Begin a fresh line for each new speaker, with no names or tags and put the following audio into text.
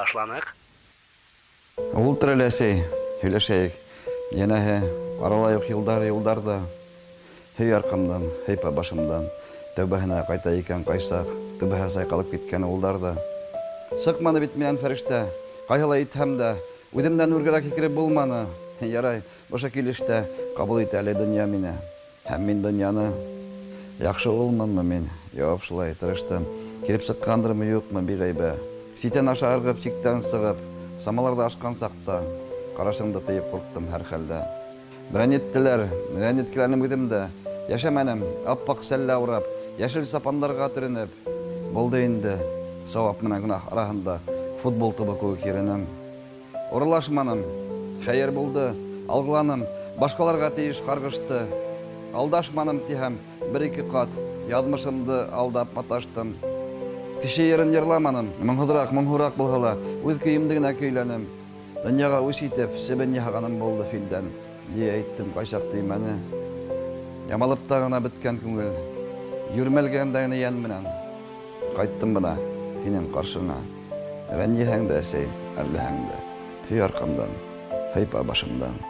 Башланыҡ.
Ултыр әле, әсәй, һөйләшәйек. Йәнәһе, арала юҡ йылдар, юлдар ҙа. Һөй арҡамдан, һыйпа башымдан. Тәүбәһенә ҡайта икән ҡайсаҡ, түбәһе сайҡалып киткән улдар ҙа. Сыҡманы бит минән фәрештә, ҡайһылай итһәм дә, үҙемдән үргәрәк һикереп булманы. Ярай, ошо килеш тә ҡабул итә әле донъя мине. Һәм мин донъяны. Яҡшы улмынмы мин? Яуап шулай, тырыштым. Килеп сыҡҡандырмы, юҡмы, биғәйбә. Ситән аша ырғып, сиктән сығып, самаларҙы ашҡан саҡта, ҡарашыңды тыйып ҡурҡтым һәр хәлдә. Рәнйеттеләр, рәнйеткеләнем үҙем дә. Йәшәмәнем, аппаҡ сәллә урап, йәшел сапандарға төрөнөп. Булды инде, сауап менән гонаһ араһында футбол тубы кеүек йөрөнөм. Урлашманым, хәйер булды, алғыланым, башҡаларға тейеш ҡарғышты. Алдашманым тиһәм, бер-ике ҡат яҙмышымды алдап маташтым. Кеше йырын йырламаным, моңһоҙораҡ, моңһоуыраҡ булһа ла, үҙ көйөмдө генә көйләнем. Донъяға үс итеп, себен яһағаным булды филдән. Ни әйттем, ҡайсаҡ теймәне. Ямалып та ғына бөткән күңел, йүрмәлгәндә генә йән менән. Ҡайттым бына һинең ҡаршыңа. Рәнйеһәң дә, әсәй, әрләһәң дә. Һөй арҡамдан, һыйпа башымдан.